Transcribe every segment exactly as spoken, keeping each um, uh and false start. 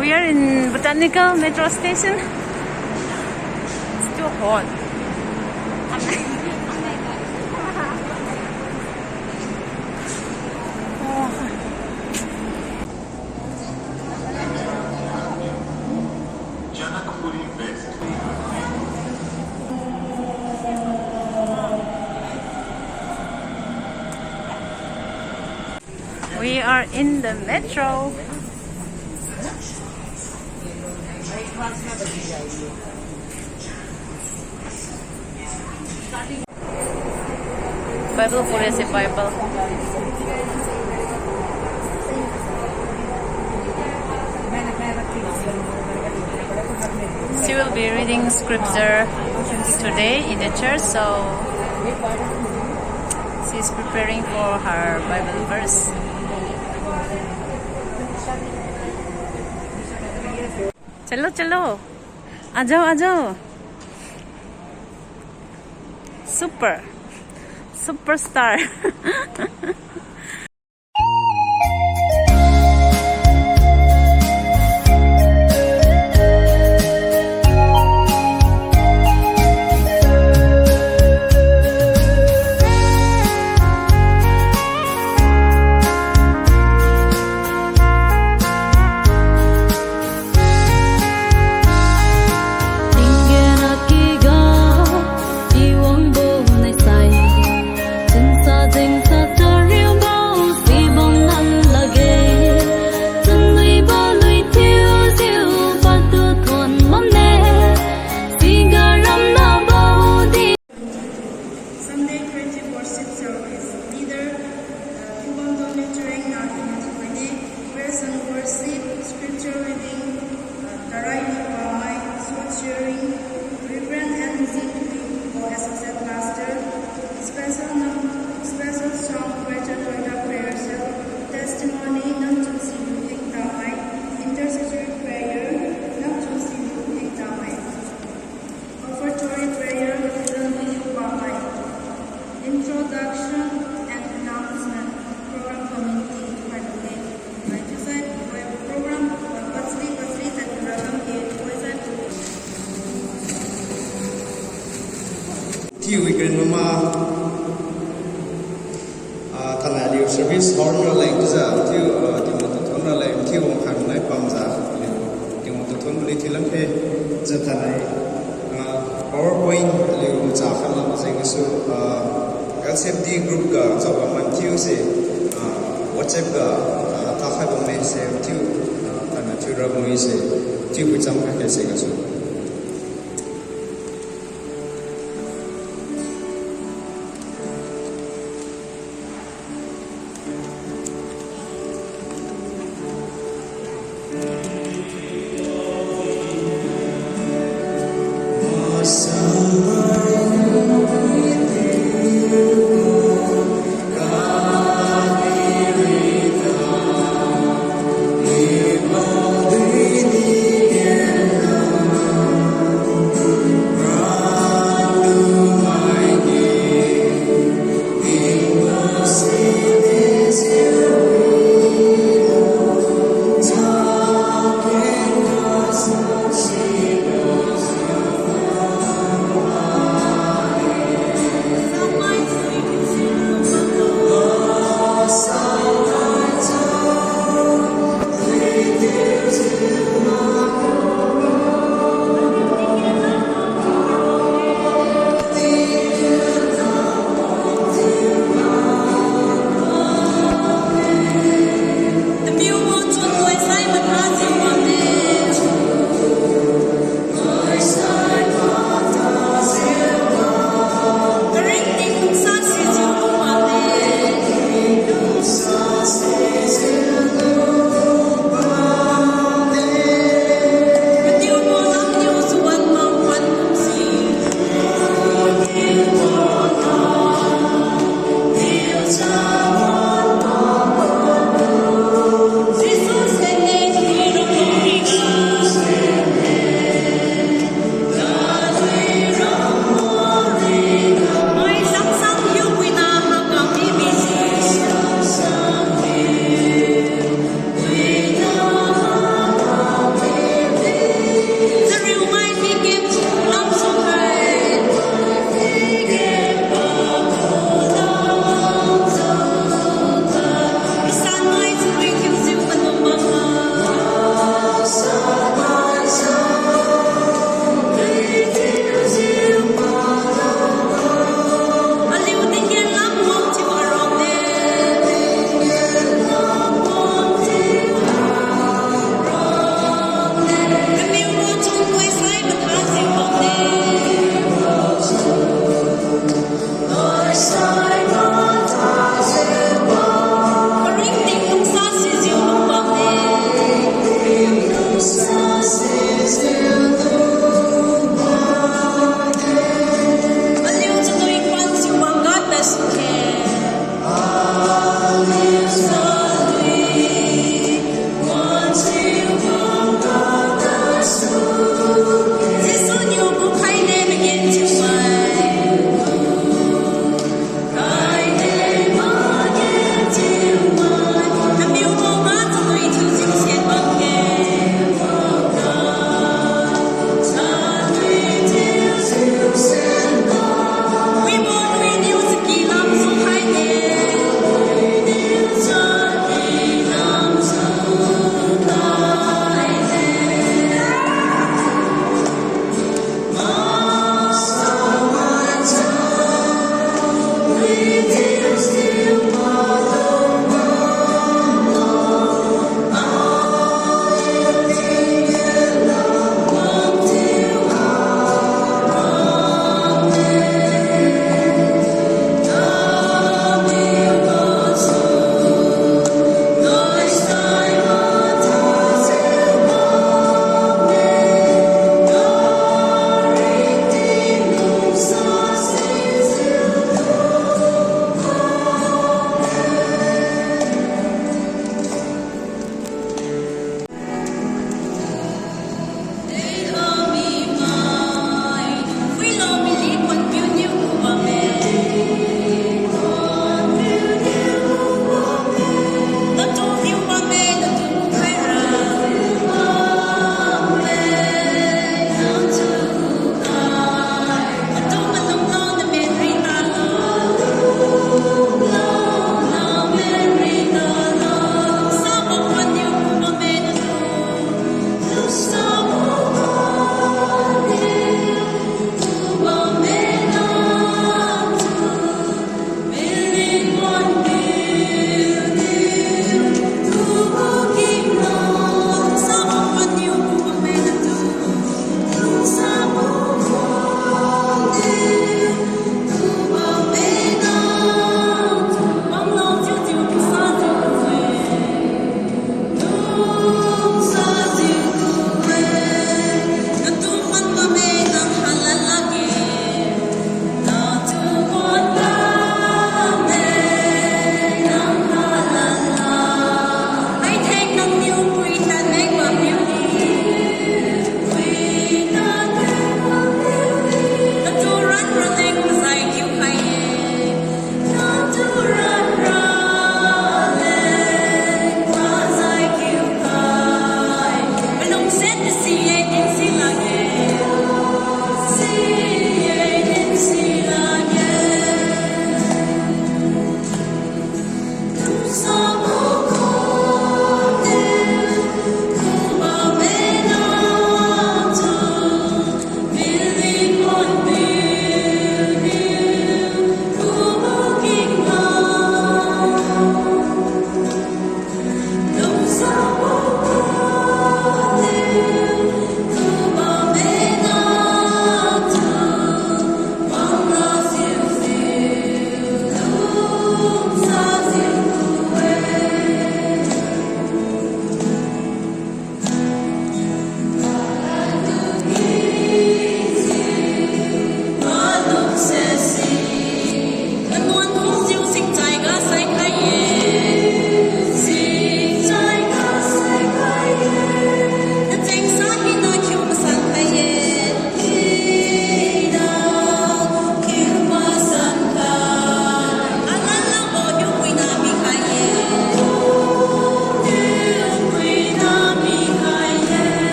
We are in Botanical Metro Station. It's too hot. Oh. We are in the metro. Bible pore ase, Bible. She will be reading scripture today in the church, so she's preparing for her Bible verse. Chalo, chalo. Aa jao, aa jao. Super. Superstar. Sunday, creative worship service. Leader, uh, Kiuwang Dormitory na hina chiubaine, praise and worship, scripture reading, uh, Tarai Liu Pamai, sword sharing, Reverend N Z Tui, our associate pastor, special nom-, special song, Greater Noida Prayer Cell, testimony, Namchunsi Luting Tamai, intercessory prayer, Namchunsi Luting Tamai. Offertory prayer, Reverend William Pamai. Introduction and announcement, program committee, Hailude. Mai chiusai, mai program, mai pasri, pasri, tadura lamge, poisai. Tiu weekend mama. Ah, thainai aliu service horn raleng chiujiu, tiu, ah, Tingwang tu thon raleng, tiu wang khan nai pamjiu, aliu Tingwang tu thon buli thiu lamkhe, jiu thainai, ah, PowerPoint aliu macha khan lam jeng gasu, ah, L C F D group ga chao ga man thiu se, ah, WhatsApp ga, ah, takhai bamme se tiu, ah, thainai thiu ra bamme se, tiu pui cham khaise gasu.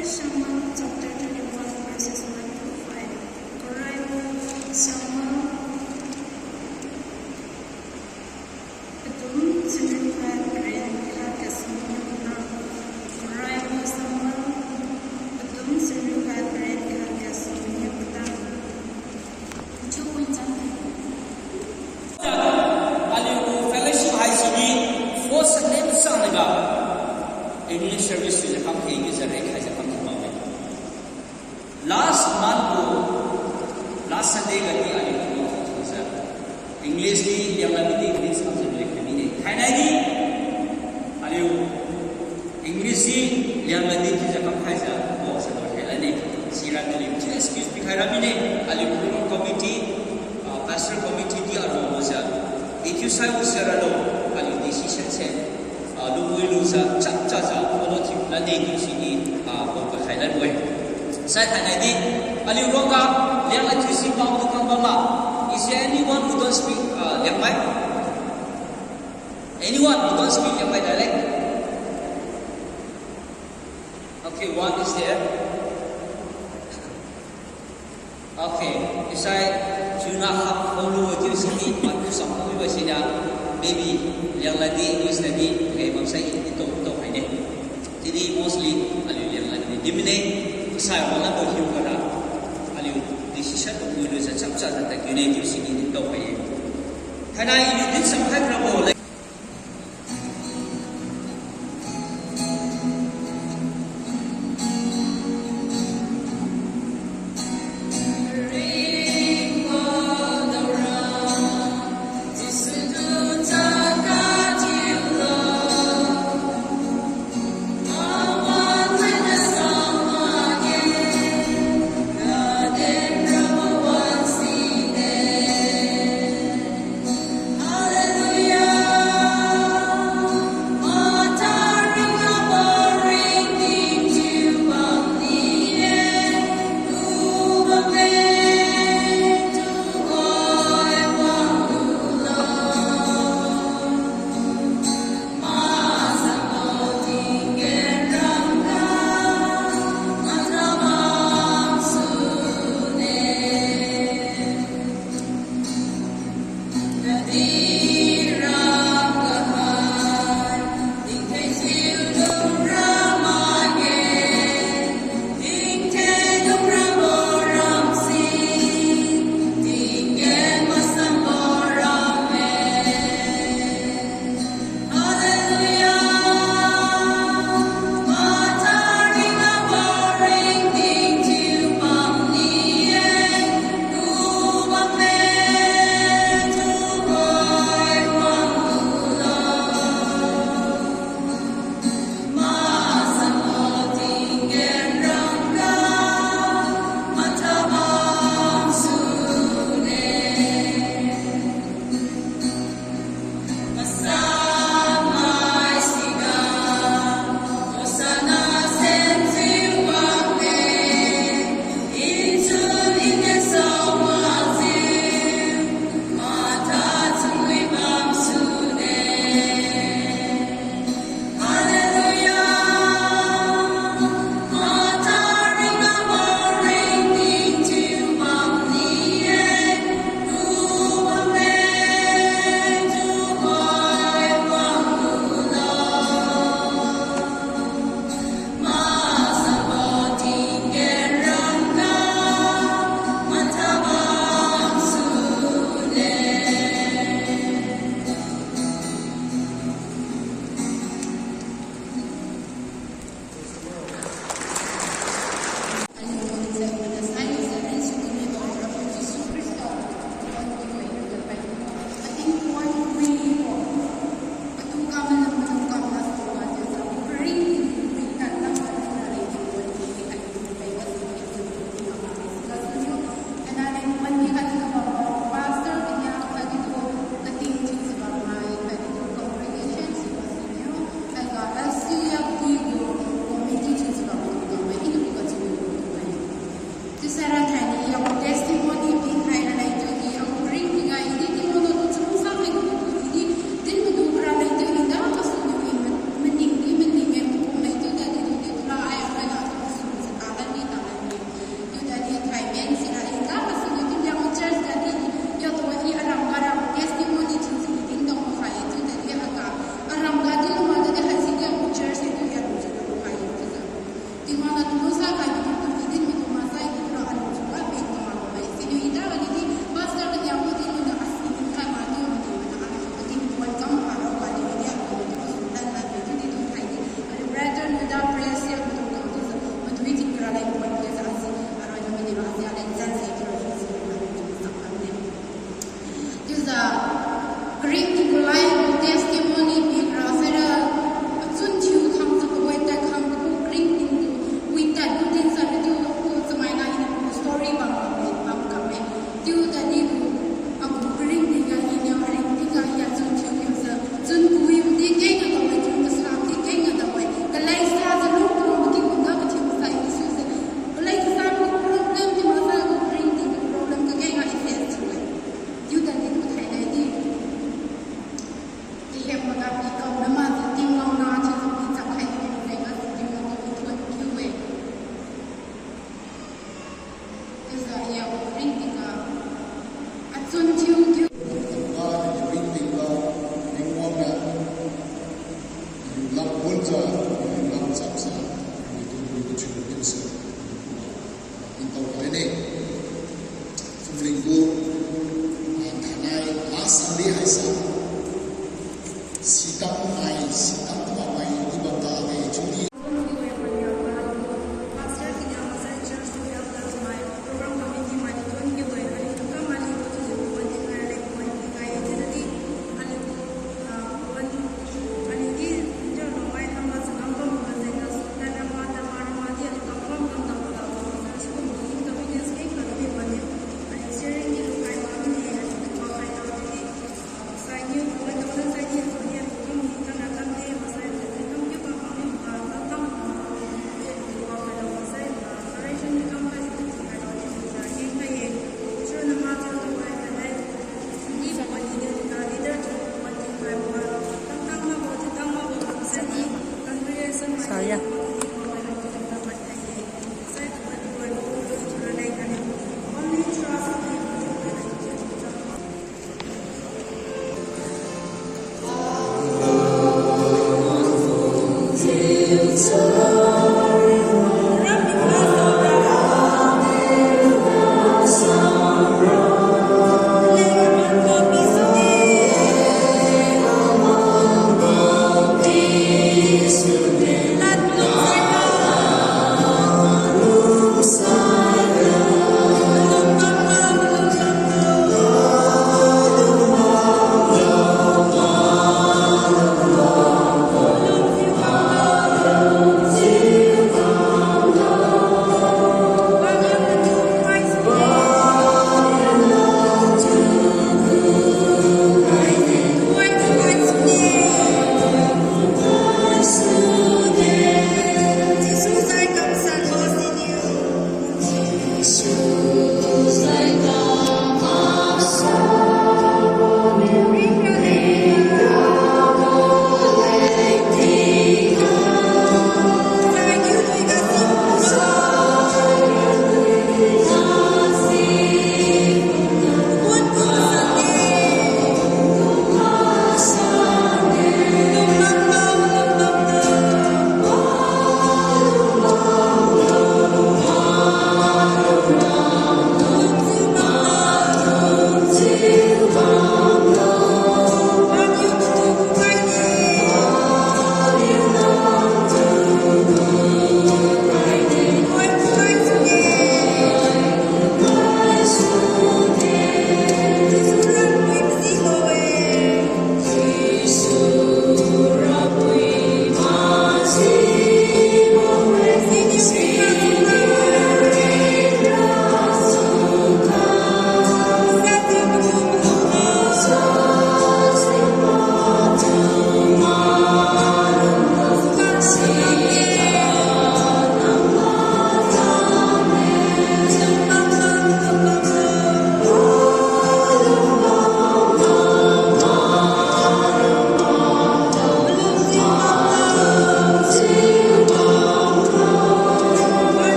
Samuel chapter twenty-one, verses one to five. Karaibo Samuel padum chunriu khat, paren khat gasu mangiu katang. Karaibo Samuel padum chunriu khat, paren khat gasu mangiu katang. Aliu gu fellowship haisidi four Sunday masang niga English service thiujiu kam kheng jiu rekhaijiu kam thiu bamme. Last month gu last Sunday gadi aliu gu thiujiu English di Lianglad midi English kamjiu rekhai mine. Thainai di aliu English di Lianglad di thiujiu kamkhaijiu bo sadu khailane. Sira naliu chiu excuse pikhai ra mine. Aliu program committee, ah, pastor committee di aruang lujiu, di thiusai gu sira lo, aliu decision se, ah, lungwi lujiu chapchajiu follow thiu lane chiu sidi, ah, bo pakhai lanbo-e. Sai thainai di aliu ruangga Lianglad thiusi pao tu kang bam ma? Is there anyone who don't speak, ah, Liangmai? Anyone who don't speak Liangmai dialect? Okay, one is there. Okay, isai chiuna khap kholu chiu sidi, matu sam kholu ba sida, maybe Lianglad di, English lad di, okay, bamsai di tao, tao khaine. Chiudi mostly aliu Lianglad di di mine, sai wanglan bo hiu kara, aliu decision bo mui lujiu chapchajiu tadkiune chiu sidi din tao khai-e. Thainai iniu din samkhai rabo leng. Natu lusa kaitu tu kidin mitu maksai tu ra alu suga peng tu malu mai. Siniu ida kadi di pastor kaniabo di luna asi din khai matu matu mata a kadi welcome paro kadi di a tu tu sudan la tu di tu khai di. Kadi brother nuda prayer sia matu kau tu sa matu i jing kra lai point ke sa asi. Aro ni mani ra asi alai zan sai tu ra si kadi tu sa kadi. Chiujiu, karingting gu laibo testimony pikra saira, achun thiu khang jiu kawi tad khang tu karingting tu, wi tad gu din sa video tu ku chamaina iniu story bam bam bam kam me. Chiu tadi tu, agu karingting ga iniu aringting ga i achun thiu thiu sa, chun kawi di keng ga tao we, chun kasa di keng ga tao we, kalai sa jiu lung tu tingga kathiu sai i su se. Kalai kasa gu problem di maksa gu karingting gu problem kakeng ga effect thiu we. Chiu tadi tu thainai di. Tihem maga pi tao nama tu Tingwang na chiu tu pi chap khai di pi zai ga tu Tingwang tu thuan kiu we. Chiujiu ya ringting ga achun thiu kiu. Tingwang ringting ga Tingwang ga lam pun sa, lam chap sa, wi tu wi tu chiu kiu se. Tingtao khaine. Chunlinggu, ah, thainai, last Sunday haisa. Sitam mai, sitam tabak mai, di bam tade, chuni.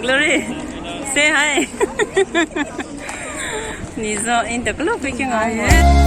Glory, say hi. Nizo in the club picking on.